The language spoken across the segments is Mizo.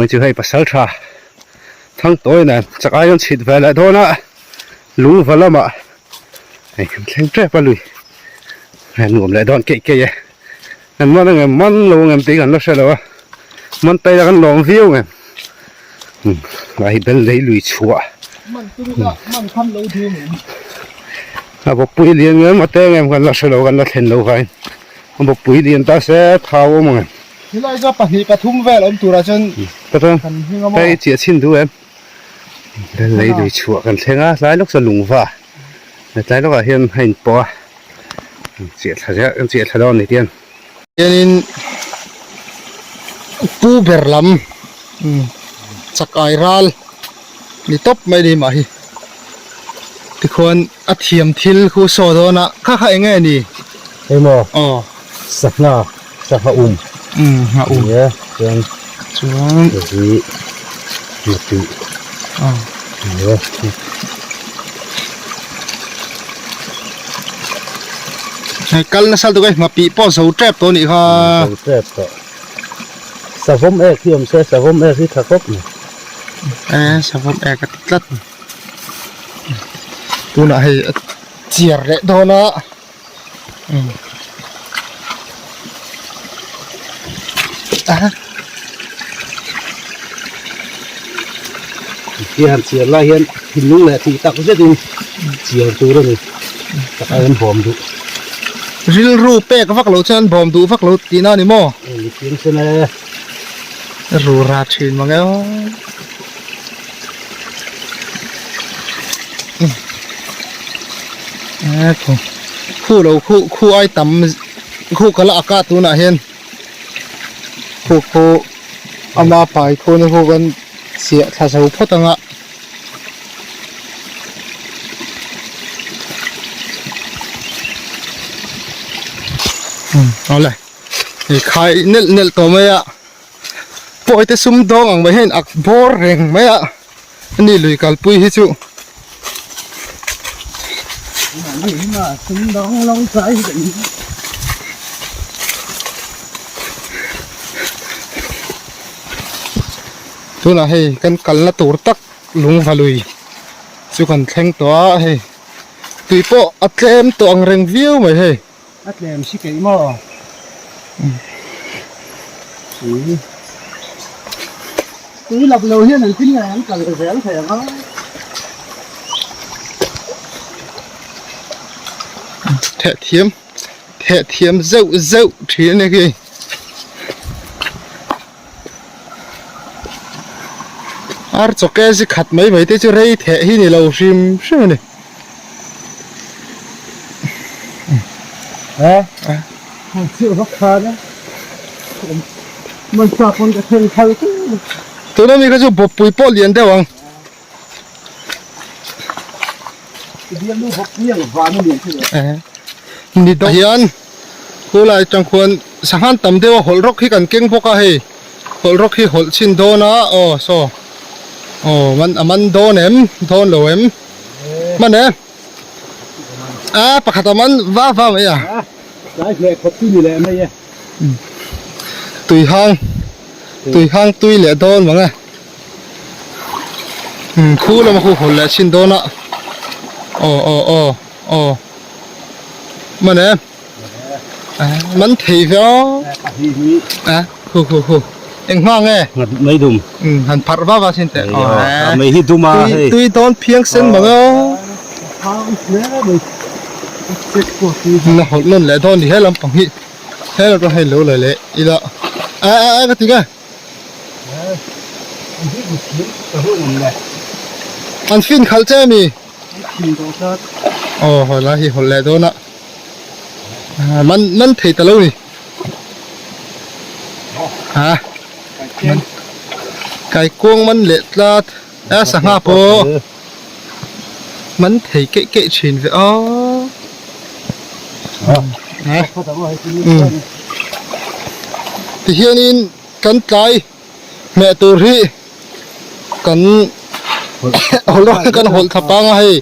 Vawiin chu hei pasaltha Thangtawi nen chak ai rawn chhit ve leh dawn a, lungva lamah hei kan thleng tep a lui hei nuam leh dawn keih keih e. Kan man ang em man lo ang em tih kan la hre lo a, man taila kan lawm viau ang em. Umm hi bel lei lui chhuah. Man tum ila man khan lo dum em. A bawkpui lian ngem a teng em kan la hre lo kan la thlen lo vain a bawkpui lian ta se thau awm ang em. Helai chu pahnih pathum vel awm turah chuan kan hming a maw. Hei chiah chhin duh em. Bel lei lui chhuah kan thleng a tlai lawk chuan lungva tlai lawkah hian a inpawh a chiah thla zel kan chiah thla dawn a ni tiang. Hianin pu ber lam chakai ral ni tawp mai ni mah hi tikhuan a thiam thil khu saw dawn a kha kha eng nge ni? Emaw aw sangha sangha um umm ngha um nia chuan chuan hei hi ngapih aw nia. Hei kal nasa lutuk e ngapih pawh zo tep tawh anih kha. Zo tep tawh. Savawm ek hi awm se savawm ek hi tha khawp mai. E savawm ek a ti tlat. Tunah hei a chiar leh dawn a. Khi han chiar lai hian thinlung leh thih tak zetin chiar tur a ni tak a an bawm duh. Rilru pek vak lo chuan an bawm duh vak lo tihna a ni maw? Ni chiang sen e. Rura thin mang e aw. Khu lo khu khu ai tam khu ka la ak a tunah hian khu khu ama pai khu na khu kan chiah thla zo phawt ang a. Awle hei khai nelh nelh tawh mai a. Pawi te sum dawng ang mai hian ak bawr reng mai a ani lui kalpui hi chu. Tunah hei kan kalna tur tak lungva lui chu kan thleng tawh a hei tui pawh a tlem tawh ang reng viau mai hei. A tlem si keih maw? Tui. Tui lak lo hian an thil nge an kal zel thei ang a. Theh thiam theh thiam zeuh zeuh thin a ni khi. Ar chawke zi khat mai mai te chu rei theh hi ni lo hrim hrim a ni. Tuna mi kha chu bawppui pawh lian deuh ang. Ni dawh hian khulai atang khuan sanghan tam deuh a hawlh rawk hi kan keng bawk a hei hawlh rawk hi hawlh chhin dawn a aw saw aw man a man dawn em dawn lo em man e a pakhat a man va va mai a tui hang tui hang tui leh dawn mang e. Umm khu lama khu hawl leh chin dawn a aw aw aw aw man e man thei ve aw a khu khu khu eng hma nge mai dum umm han pharh va va chin teh aw mai hi dum a hei tui dawn phiang sen mang e aw na hawlh nawn leh dawn ni he lampang hi he lampang hei lo la leh ila a a a ka ti nge. An fin khalh che ami? Aw haw lai hi hawlh leh dawn a man man thei ta lo ni ha kaikuang man leh tlat a sangha pawh man thei keih keih thin ve aw tihianin kan tlai hmeh tur hi kan hawlh kan hawlh thla pang a hei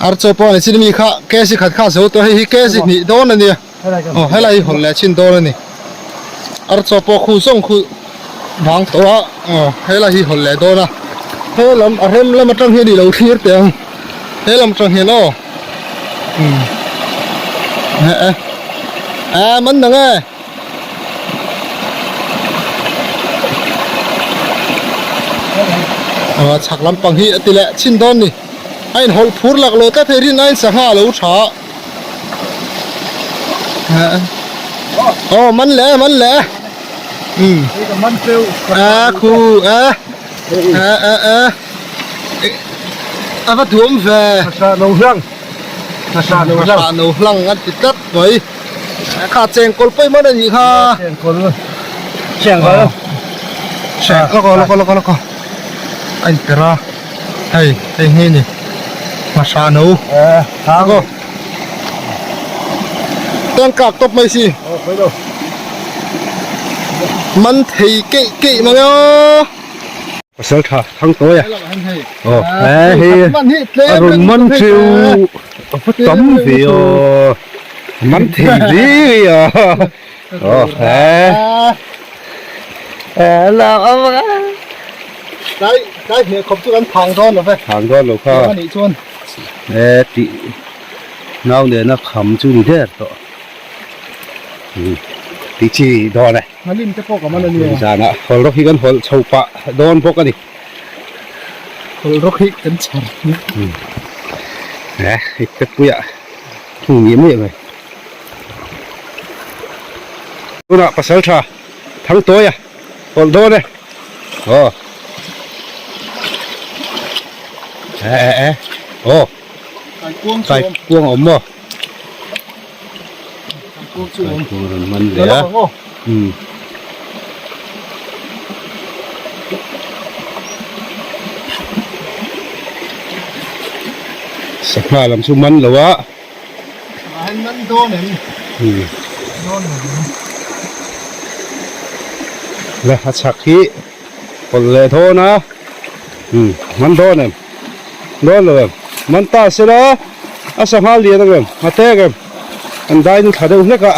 archaw pawh a ni chin mi kha kg khat kha a zo tawh a hei hi kg hnih dawn a nia aw helai hi hawlh leh chin dawn a ni archaw pawh khu zawng khu. vang tawh a aw helai hi hawlh leh dawn a he lam a rem lam atang hian i lo thlir teh ang he lam atang hian aw umm eh eh eh man nang e. Aw chhak lampang hi a ti leh chhin dawn ni a inhawlh phur lak lo tlat hei rin aiin sangha a lo tha aw man leh man leh umm a khu a a a a a va duam ve hna no hlang an ti tlat mai. Kha chengkawl pawh i man a nih kha. Chengkawl. Chengkawl. Cheng lawk lawk lawk lawk. A in per a. Hei hei hi ni. Hmasa no. Eh, thang. Go. Tan kak tawp mai si. Oh, khawi lo. Man thei keih keih mang e aw. Pasal tha thang tawi a. Aw, he hi. A rawn man chu a va tam ve aw. Man thei ri a. Aw, he. La awm a. Tlai tlai hmeh khawp chu kan phang dawn lo ve. Phang dawn lo kha. Anih chuan. E tih nau nena kham chu ni der tawh. Tih chi dawn e. Hnalim te pawh ka man a nia. Zanah hawlh rawk hi kan hawlh chho pah dawn bawk a ni. Hawlh rawk hi kan chhar hi. He i te puiah thung ni mai mai. Tunah pasal tha thang tawi a hawlh dawn e. Aw. E e e. Aw. Kai kuang a awm maw? Kuang rawn man leh a umm sangha lam chu man lo a umm le a chhak hi pawlh leh dawn a umm man dawn em dawn lo em man ta sela a sangha lian ang em a tek em an dai nu thla deuh hlek a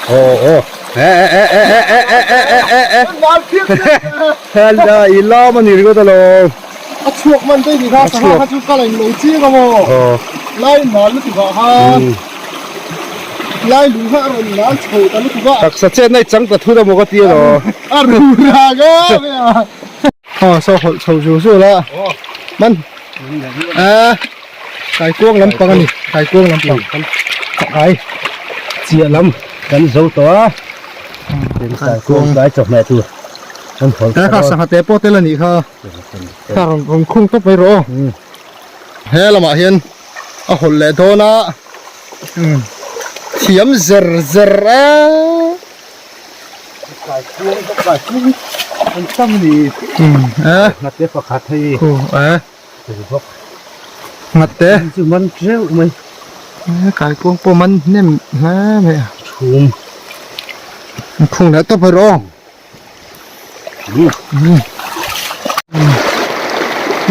aw aw e e e e e e e e e e e i lam a ni ringawt alawm a chhuak man te ni kha sangha kha chu ka la in lo chiang a maw lai nal lutuk ah khan lai lung kha a rawn nal chho ta lutuk a taksa chet na i chang ta thut a maw ka ti alawm a ru rang em em a aw saw hawlh chho zu zu la man a Kaikuang lampang a ni kaikuang lampang kai chiah lam kan zo tawh a kaikuang tlai chawhmeh tur kan hawlh tha kha sangha te pawh tel a nih kha kha rawn rawn khung tawp mai rawh aw he lamah hian a hawlh leh dawn a thiam zer zer a. Kaikuang kaikuang an tam a ni nghat te pakhat hei Nghat te. Chu man teuh mai. Kaikuang pawh man hnem hle mai a. Chhum. Phung leh tawp erawh aw.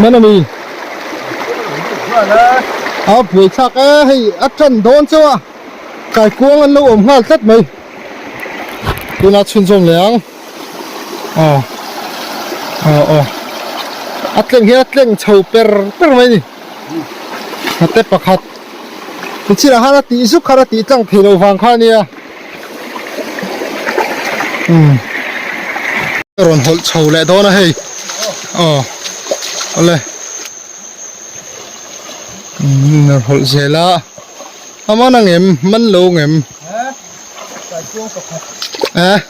Man a mi. A buai thlak e hei a tan dawn chauh a. Kaikuang an lo awm nghal tlat mai. Tuna chhunzawm leh ang. Aw aw aw a tleng hian a tleng chho per per mai a ni hnate pakhat tichhinah khan a tih zuk khan a tih tlang thei lo vang kha a nia umm rawn hawlh chho leh dawn a hei aw awle umm rawn hawlh zel a a man ang em man lo ang em eh.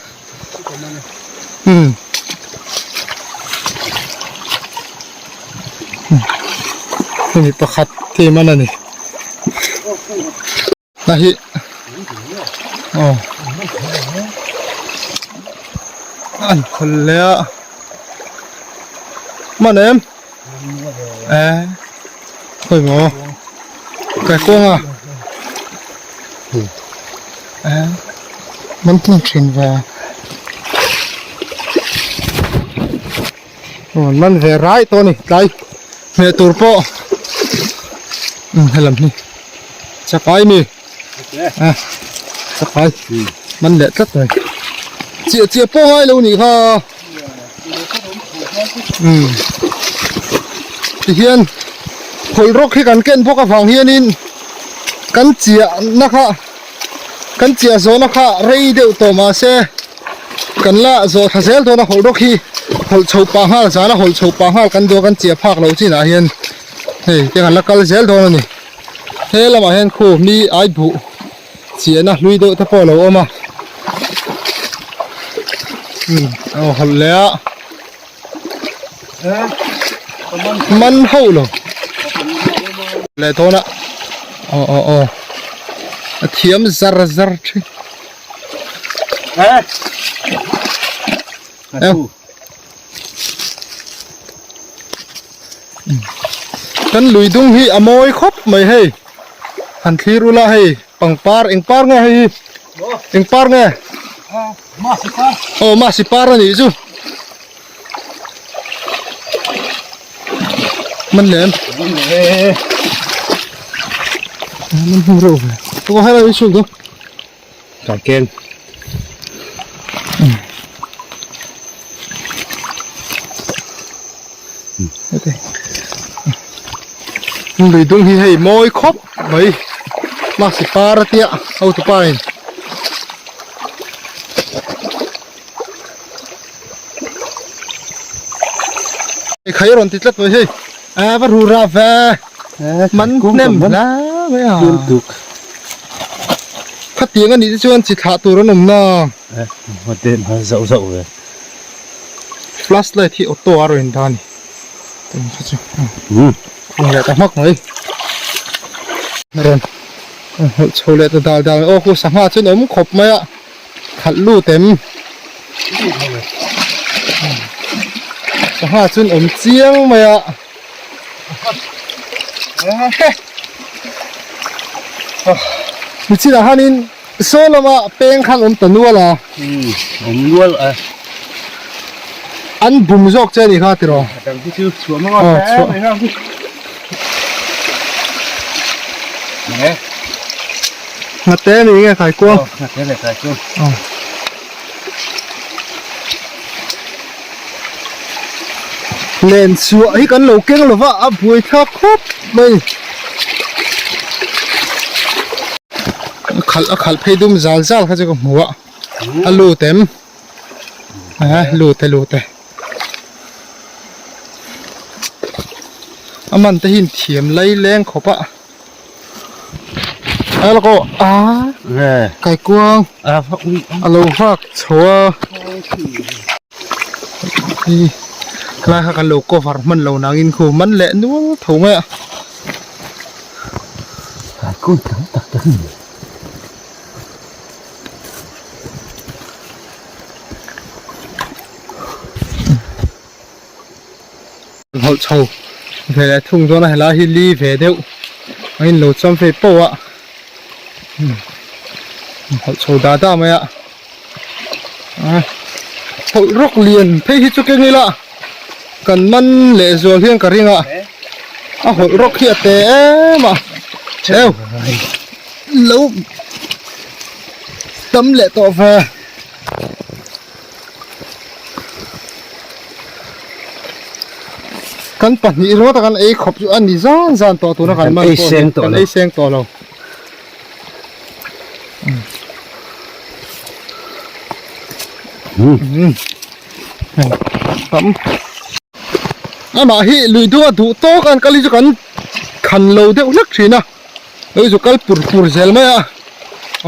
Hemi pakhat te man a ni a hi aw an khawl leh a man em eh khawi maw kaikuang a eh man tling thin ve aw man ve rai tawh a ni tlai hmeh tur pawh umm helam hi chakai mi a chakai man leh tlat mai chiah chiah pawh ngai lo nih kha. Umm tihian hawlh rawk hi kan ken bawk avang hianin kan chiah na kha kan chiah zawhna kha rei deuh tawh mahse kan la zawh thla zel dawn a hawlh rawk hi hawlh chho pah nghal zana hawlh chho pah nghal kan duh a kan chiah phak loh chinah hian hei te kan la kal zel dawn a ni he lamah hian khu mi ai buh chiahna hlui deuh te pawh a lo awm a umm a hawlh leh a man hauh lo leh dawn a aw aw aw a thiam zar zar thin Kan lui dung hi a mawi khawp mai hei han thlir ula hei pangpar eng par nge hei hi eng par nge aw masi par a nih chu man lem man hmu reuh ve aw helai chhuk dawn. Kai keng. Lui dung hi hei mawi khawp mai masi par a tia hotupa in khai rawn ti tlat mai hei a va ru ra ve man hnem hle mai a khatiang anih te chuan chi thlah tur an awm na zauh zauh ve flash light hi auto a rawn in dah a ni kha chu ang leh ta hmak mai rawn hawlh chho leh ta dal dal aw khu sangha chuan awm khawp mai a khalh lut em sangha chuan awm chiang mai a Nichinah hianin saw lama peng khan awm ta nual a. Awm nual a. An bum zawk che a nih kha tiraw? A dang hi chu chhuah hmang a chhuah mai hang hi. Ngate a ni nge kaikuang? Ngate leh kaikuang. Len chhuah hi kan lo keng lo va a buai thlak khawp mai a khalh a khalh phei dum zal zal kha chu ka hmu a a lut em a lut e lut e a man te hi in thiam lai leng khawp a. A kaikuang a lo vak chho a hi helai kha kan lo cover hman lo nangin khu man leh nual tho mai a. Kaikuang tam tak te hi. Hawlh chho ve leh thung dawn a helai hi li ve deuh a in lo cham phei poh a hawlh chho dah dah mai a hawlh rawk lian phei hi chu keng ila kan man leh zual hian ka ring a a hawlh rawk hi a te em a eu lo tam leh tawh ve. Kan pahnih ringawt a kan ei khawp chu a ni zan zan tawh tuna kan man pawh hi kan ei seng tawh lo. Tam amah hi lui dung a duh tawk an kal hi chu kan khan lo deuh hlek thin a. Hei chu kal pur pur zel mai a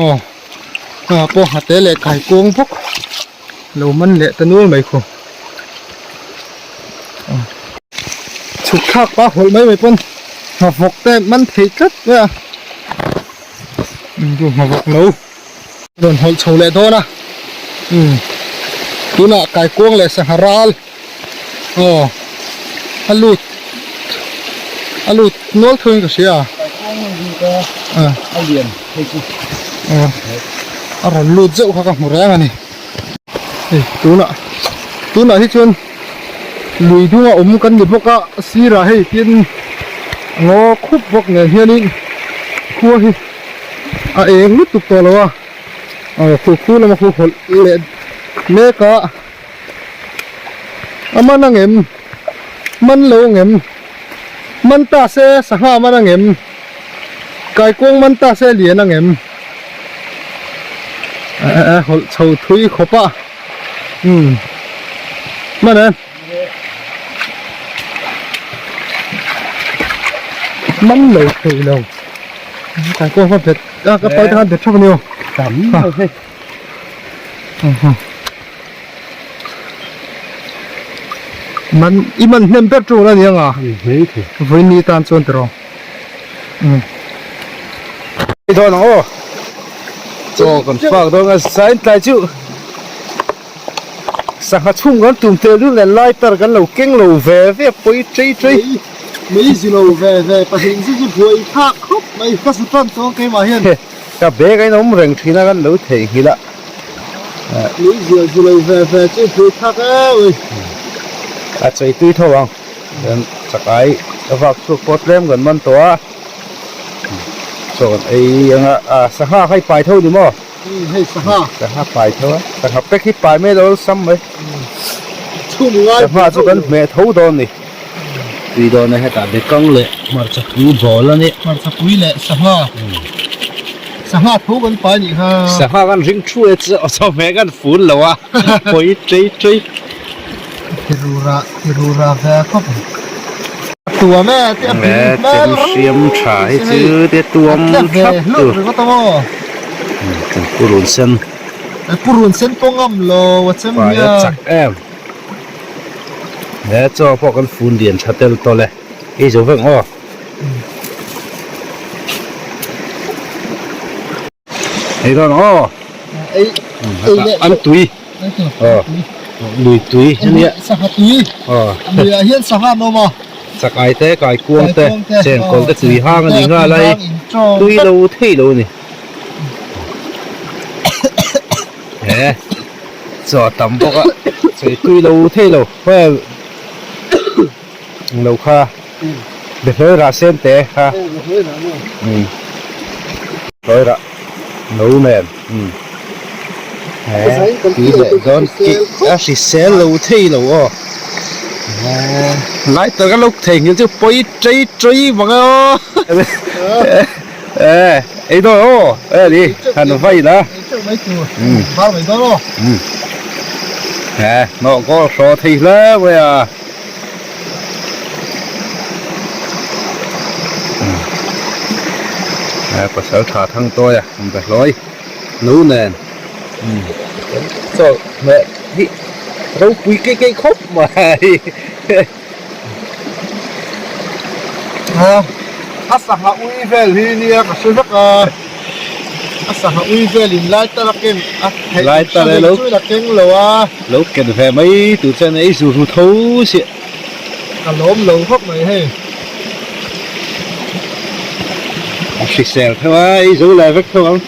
aw ah pawh hate leh kaikuang bawk lo man leh ta nual mai khu chhuk thlak pah hawlh mai mai pawn nghavawk te man thei tlat mai a chu nghavawk lo rawn hawlh chho leh dawn a umm tunah kaikuang leh sangha ral. Aw a lut a lut nual thuin ka hria a a lian hei chu aw a rawn lut zeuh kha ka hmu reng a ni hei tunah tunah hi chuan lui dunga awm kan ni bawk a sirah hei tin ngaw khup bawk nen hianin khua hi a eng lutuk tawh lo a aw khu khu lama khu hawlh leh mek a. A man ang em? Man lo ang em? Man ta se sangha man ang em? Kaikuang man ta se lian ang em? A hawlh chho thui khawp a. Umm. Man em? Man lo thei lo. Kaikuang kha bet a ka pai te khan bet thap a ni aw. Tam lo hei. Man i man hnem ber tul a ni ang a vawiin tan chuan tiraw umm dawn ang aw chaw kan fak dawn a zain tlai chu sangha chhung kan tum tel dun leh lighter kan lo keng lo ve ve pawi chei chei mei zi lo ve ve pahnih zet chu buai thlak khawp mai ka su tan chuang keimah hian. Ka bag a inawm reng thin a kan lo theihnghilh a. Lui zial zu lo ve ve chu hmui thak eo i. A chei tui tho ang. Chuan chakai a vak chhuak pawh tlem kan man tawh a. Chaw kan ei ang a, a sangha kha i pai tho ni maw? Umm hei sangha. Sangha pai tho a, sangha pack hi pai mai lo awlsam mai. Chhum ngai Sangha chu kan hmeh tho dawn ni. Tui dawn e hetah bekang leh hmarcha pui bawl a ni. Hmarcha pui leh sangha. Sangha tho kan pai nih kha. Sangha kan ring thu e chu chawhmeh kan fun lo a pawi chei chei. Tirura tirura ve khawp ang. Tuam e te a pin hmel reng siam tha hi chu te tuam thap tur. Purun sen. Purun sen pawh ngam lo a chem hian. Pai a chak em. He chaw pawh kan fun lian tha tel tawlh e, ei zo vek aw. Ei dawn aw. Ei ei leh an tui. Aw. Lui tui ania. Sangha tui. Aw. Lui ah hian sangha an awm a. Chakai te, kaikuang te, chengkawl te tui hang a ni nghal a hei. Tui lo thei lo a ni. He. Chaw tam bawk a chei tui lo thei lo heng lo kha behlawi rah sen te kha umm behlawi rah no nen umm he tui leh dawn ki a hrisel lo thei lo aw lai tak a lo theihnghilh chu pawi chei chei vang e aw e ei dawn aw e ni han vai la. He hnawh kawl hraw thei hle mai a. He pasal tha thang tawi a an be hlawi no nen chaw hmeh hi ropui keih keih khawp mai. A sangha ui vel hi nia ka hre vek a a sangha ui vel in lai tar a ken a theih Lai tar e lo chu la keng lo a lo ken ve mai tur chuan ei zu ru tho si ka lawm lo khawp mai hei a hrisel theuh a ei zo leh vek theuh ang.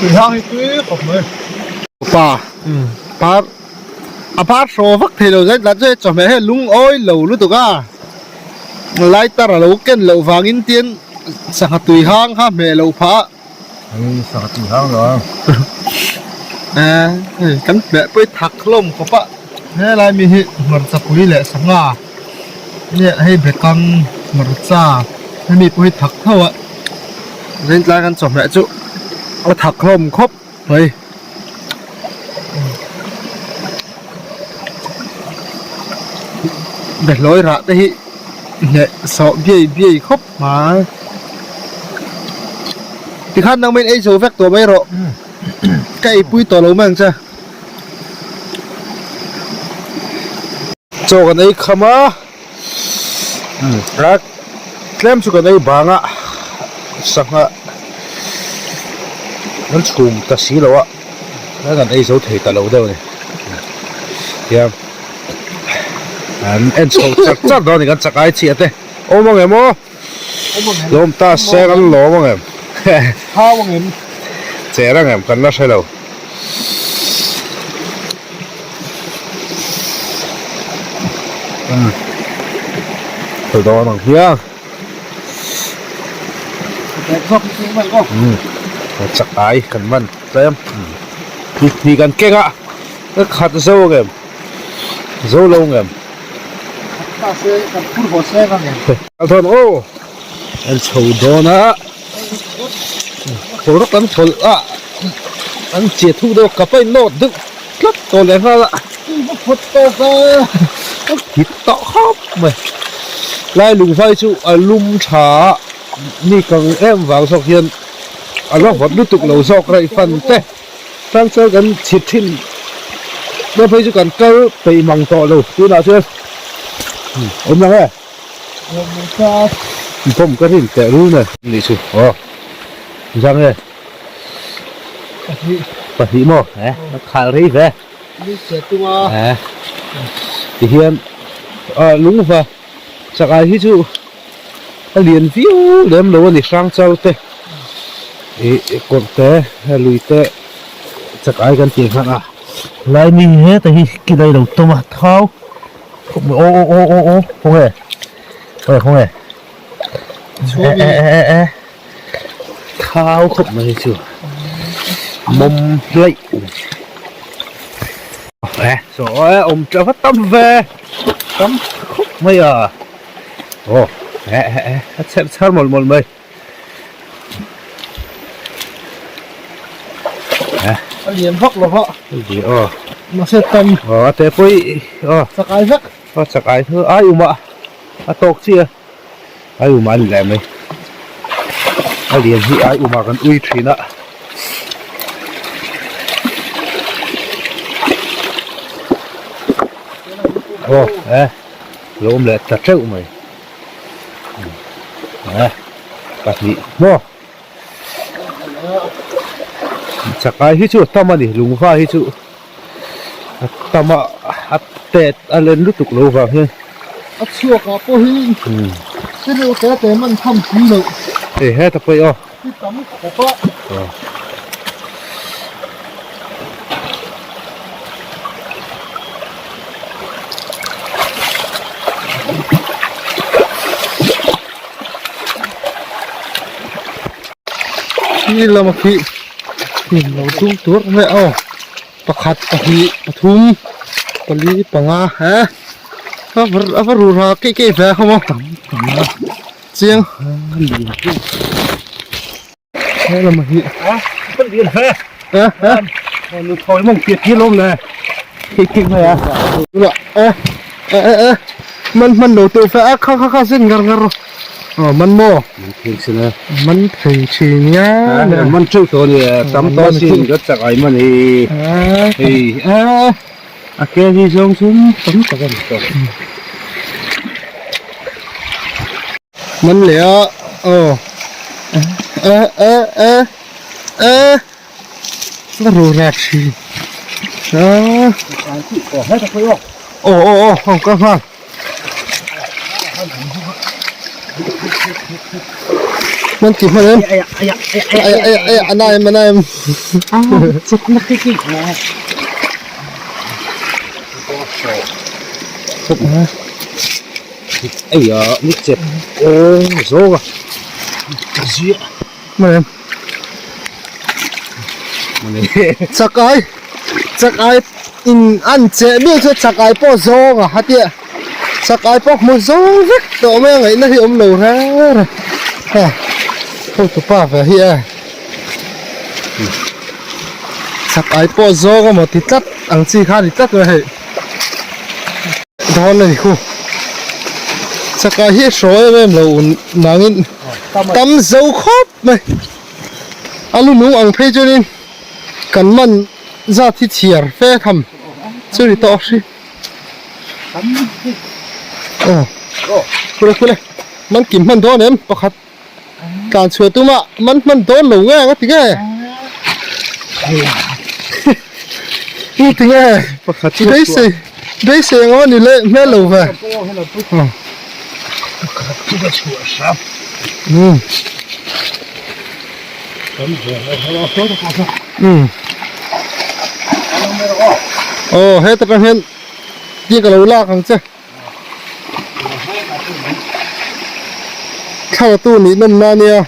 Tui hang hi tui khawp mai. Pa par a par hraw vak thei lo zet lah chu hei chawhmeh hi a lungawi lo lutuk a lighter a lo ken loh vangin tin sangha tui hang kha hmeh loh phah a. Hei sangha tui hang lo ang. Hei kan hmeh pawh hi thak hlawm khawp a helai mi hi hmarcha pui leh sangha nge hei bekang hmarcha hemi pawh hi thak tho a zain tlai kan chawhmeh chu a thak hlawm khawp mai. Behlawi rah te hi hneh sawh biai biai khawp mai. Tikhan nang min ei zo vek tawh mai rawh ka ei pui tawh lo mai ang che. Chaw kan ei kham a a tlem chu kan ei bang a sangha kan chhum ta si lo a kan ei zo thei ta lo deuh a ni tiang an en chho char char dawn a ni kan chak ai chhiah te awm ang em aw. Lawm ta se kan lawm ang em? Thau ang em? Cher ang em kan la hre lo. Dawn ang hian chak ai kan man tlem ni kan keng a ka khat zo ang em zo lo ang em kal thawn aw an chho dawn a phawrh kan thawlh a an che thuk deuh a kap a in nawt deuh tlat tawh leh nghal a a hit tawh khawp mai lai lungfai chu a lum tha a mi kang em vang zawk hian a la vawt lutuk lo zawk raih fan te tang chuan kan chhit thin na phei chu kan kal peih mang tawh lo tunah chuan awm lang e bawm ka rin teh rul nen nih chu aw zang e pahnih maw e a khal rei ve e tihian lungva chakai hi chu a lian viau lem lo a ni hrang chal te ih kawrh te lui te chakai kan tih nghal a lai mi heta hi kilai lo tawm a thau aw aw aw aw aw khawnge aw khawnge e e e e thau khawp mai chu mawm hlaih e saw e awm tha va tam ve tam khawp mai a aw e e e a chherh chhar mawlh mawlh mai a lian vak lo va aw mahse tam aw a te pawh aw chak ai vek aw chak ai chu ai um a a tawk chiah a ai um a ni leh mai a lian hi ai um ah kan ui thin a aw e lo awm leh ta teuh mai. Pahnih maw chakai hi chu a tam a ni lungva hi chu a tam a a tet a len lutuk lo vang hian a chhuak ah pawh hi thil te te man tham si loh hei heta pawh aw hi tam khawp a. Khi lama khi hnim lo dum tur mai aw pakhat pahnih pathum pali panga he a va a va ru ra keih keih ve a chiang. He lam hi a kan lian hle a nu thawi mawng piat hi lawm le khi khi mai a la e e e e man man lo teuh fe a kha kha kha zin ngar ngar rawh man maw man thei thin a man thei thin nia man teuh tawh ni tam tawh sin ka chak ai man hi hei a a ke hi zawng chu tam tak a ni tawh Man leh a aw e e e e la ru rak thin a aw aw aw aw ka nghal man ti hman em ai ai ai a na em a na em Eia ni chep awng zawng a ziah mai em chak ai chak ai in an cheh miah chu chak ai pawh zawng a hatia chak ai pawh hmu zawng vek tawh mai a ngaihna hi awm lo reng reng ha hotu pa ve hi e chak ai pawh zawng amaw ti tlat ang chi kha a ni tlat mai hei. Dawn a ni khu chakai hi a hrawi em em lo nangin tam zo khawp mai a lu nung ang phei chuanin kan man zat hi chhiar fe tham chu ni tawh hri aw khule khule man kim hman dawn em pakhat tlan chhuah tuma man hman dawn lo nge nga ti nge u ti nge pakhat chu beisei beisei ang a ni leh hmel lo ve pakhat chu ka chhuah hram um um aw heta tang hian ti ka lo lak ang che. Thlalatu nih nawm na nia.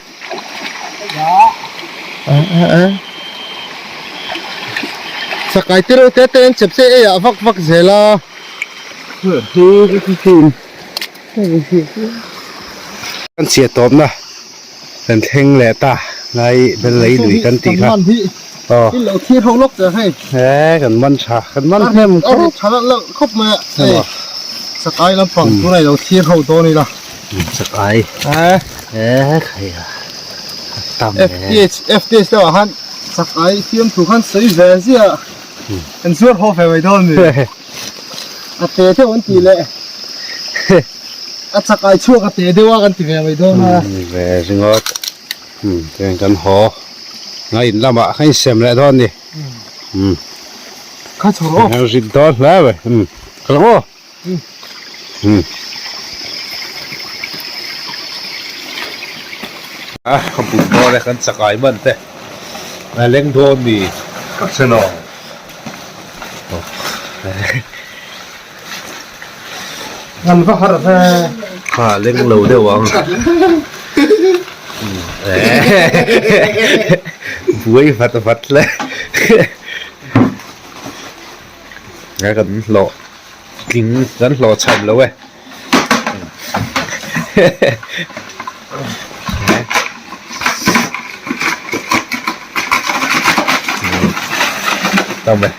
Chakai te reuh te te an chep che ei ah vak vak zel a. Kan chhiat tawpna kan thleng leh ta ngai bel lei lui kan tih kha. Aw. In lo thlir ho lawk teh hei. He kan man tha kan man hnem khawp. A tha lak khawp mai a. Hei chakai lampang tunah i lo thlir ho dawn ila. Chakai. He khai a tam e. FTH FTH deuh ah khan chakai fiamthu khan sawi ve ziah a. Kan zuar haw ve mai dawn ni. A te deuh an tih leh a chakai chhuak a te deuh a kan ti ve mai dawn a. Ve ringawt. Chuan kan haw nga in lamah kha insem leh dawn ni. Kha chho rawh. Kan rit dawn hle mai. Ka lang aw. A ka bul dawn e kan chakai man te a leng dawn ni. Ka hre lo. An va harh ve. Kha leng lo deuh ang. Buai vat vat hle. Nga kan hlawh tling kan hlawh chhan lo e. Tam e.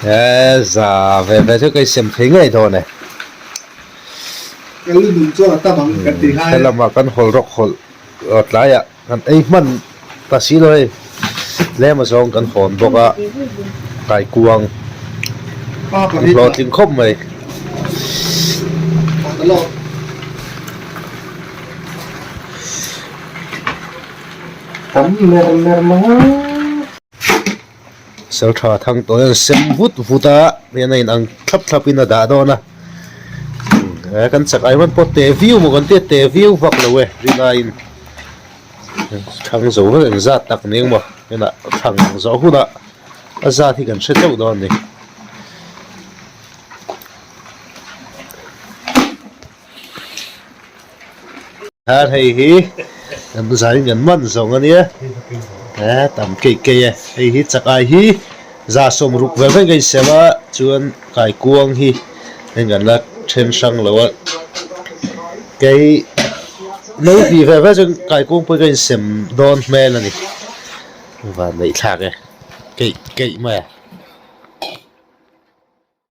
He za ve ve chu ka insem thei ngei dawn e. Ka lu nung chuan a tam ang kan tih lai. He lamah kan hawlh rawk hawlh tlaiah kan ei hman ta si lo hei. Tlem azawng kan hawn bawk a, kaikuang an hlawhtling khawp mai. Sal tha thang tawh hian sem vut vut a, hian a in ang thlap thlap in a dah dawn a, kan chak ai hman pawh te viu maw kan tia te viu vak lo e rinaiin. Thlang zo vek eng zat tak ning maw inah thlang zawh hunah a zat hi kan hre teuh dawn a ni. Khan hei hi kan zain kan man zawng a nia he tam keih keih e hei hi chakai hi za 60 vel vek a insem a chuan kaikuang hi heng kan la then hrang lo a. Kei no tih ve ve chuan kaikung pawh hi ka insem dawn hmel a ni. Van neih thlak e. Keih keih mai a.